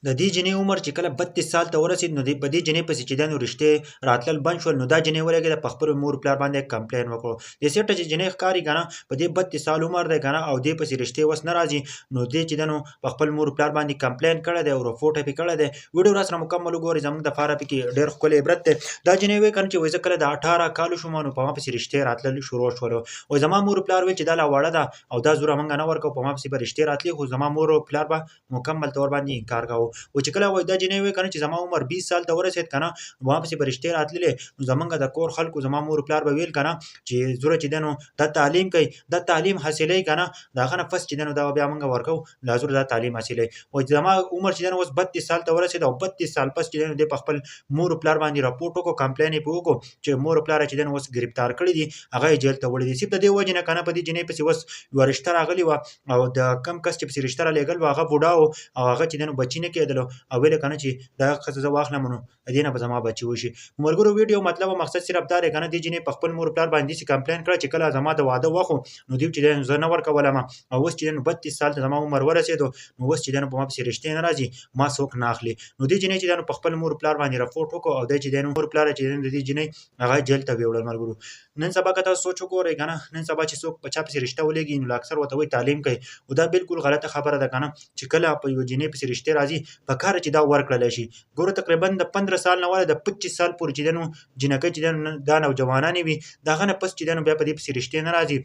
د دې جنۍ عمر چې کله 32 سال ته ورسېد، نو په دې جنۍ پسې چې ده نو رشتې راتلل بند شول. نو دا جنۍ ولګېده، په خپل مور پلار باندې کمپلین وکړو. د سیټه چې جنۍ ښکاري که نه، په دې 32 سال عمر دی که نه، او دې پسې رشتې اوس نه راځي. نو دې چې ده نو په خپل مور پلار باندې کمپلین کړی دی او رپورټ یې پرې کړی دی. ویډیو را سره مکمل وګورئ، زموږ دپاره پکې ډېر ښکلی عبرت دی. دا جنۍ وایي که نه چې وایي زه کله د 18 کالو شوم، نو په ما پسې رشتې راتلل شروع شول. وایي زما مور پلار ویل چې دا لا وړه ده او دا زوره موږ نه ورکوو. په ما پسې به رشتې راتلې، خو زما مور او پلار به مکمل طور باندې انکار کاوه. او چې کله وای دا جنۍ وای کنه چې زما عمر 20 سال ته ورسېد کنه، نو ما پسې به رشتې راتللې. نو زمونږ د کور خلکو، زما مور پلار به ویل کنه چې زوره چې دی نو دا تعلیم کوي، دا تعلیم حاصلوي کنه، د هغه نه پس چې دی نو دا بیا مونږ ورکوو، دا زوره دا تعلیم حاصلوي. وایي زما عمر چې دی نو اوس 32 سال ته ورسېد، او 32 سال پس چې دی نو دی په خپل مور پلار باندې رپورټ وکړو، کمپلین یې پرې وکړو چې مور پلار چې دی نو اوس ګرفتار کړي دي، هغه یې جیل ته وړي دي. صرف د دې وجې نه کنه په دې جنۍ پسې اوس یوه رشته راغلې وه، او د کم کس چې پسې رشته را لېږل وه هغه بوډا و، او هغه چې دی نو بچي نه کېدلو، او ویل یې که نه چې دا ښځه زه واخلم نو د دې نه به زما بچي وشي. ملګرو، ویډیو مطلب او مقصد صرف دا دی که نه، دې جنۍ په خپل مور پلار باندې داسې کمپلین کړه چې کله زما د واده وخت و نو دوی چې دی نو زه نه ورکولم، او اوس چې دی نو 32 سال ته زما عمر ورسېدو، نو اوس چې دی نو په ما پسې رشتې نه راځي، ما څوک نه اخلي. نو دې جنۍ چې دی نو په خپل مور پلار باندې رپورټ وکړو، او دی چې دی نو مور پلار چې دی نو د دې جنۍ هغه جیل ته ویوړل. ملګرو، نن سبا که تاسو سوچ وګورئ که نه، نن سبا چې څوک په چا پسې رشته ولېږي نو اکثر ورته وایي تعلیم کوي، خو دا بالکل غلطه خبره ده که نه. چې کله په یوه جنۍ پسې رشتې راځي، په کار چې دا ورکړلی شي. ګوره، تقریبا د 15 سال نه واله د 25 سال پورې چې دی نو جینکۍ چې دی نو دا نوجوانانې وي، د هغه نه پس چې دی نو بیا په دې پسې رشتې نه راځي.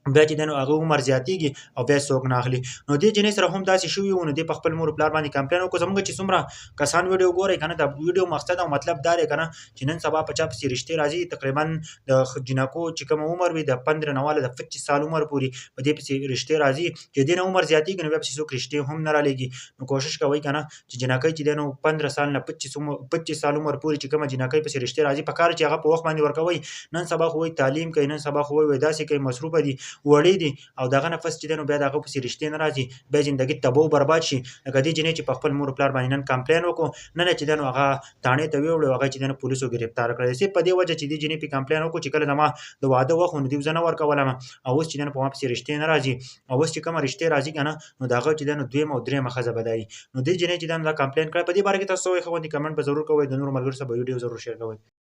بیا چې دی نو هغه عمر زیاتېږي او بیا څوک نه اخلي. نو دې جنۍ سره هم داسې شوي وو، نو دې په خپل مور پلار باندې کمپلین وکړو. زموږ چې څومره کسان ویډیو ګورئ که نه، د ویډیو مقصد او مطلب دا دی که نه چې نن سبا په چا پسې رشتې راځي، تقریبا د جینکو چې کوم عمر وي د 15 نه واله د 25 سال عمر پورې په دې پسې رشتې راځي. چې دې نه عمر زیاتېږي نو بیا پسې څوک رشتې هم نه رالېږي. نو کوشش کوئ که نه چې جینکۍ چې دی نو 15 سال نه 25 سال عمر پورې چې کومه جینکۍ پسې رشتې راځي، په کار چې هغه په وخت باندې ورکوئ. نن سبا خو وایي تعلیم کوي، نن سبا خو وایي داسې کوي، مصروفه دي، وړې دي، او دغه نه پس چې دی نو بیا د هغه پسې رشتې نه راځي، بیا زندګي تباه او برباد شي. لکه دې جنۍ چې په خپل مور پلار باندې نن کمپلین وکړو، نن چې دی نو هغه تاڼې ته ویوړو، هغه چې دی نو پولیسو ګرفتار کړی. صرف په دې وجه چې دې جنۍ پې کمپلین وکړو چې کله زما د واده وخت و نو دوی زه نه ورکولم، او اوس چې دی نو په ما پسې رشتې نه راځي، او اوس چې کومه رشتې راځي که نه نو د هغه چې دی نو دویمه او درېیمه ښځه به دی. نو دې جنۍ چې دی نو دا کمپلین کړی. په دې باره کې تاسو څه وایئ؟ ښه غوندې کمنټ به ضرور کوئ، د نورو ملګرو سره به ویډیو ضرور شیر کوئ.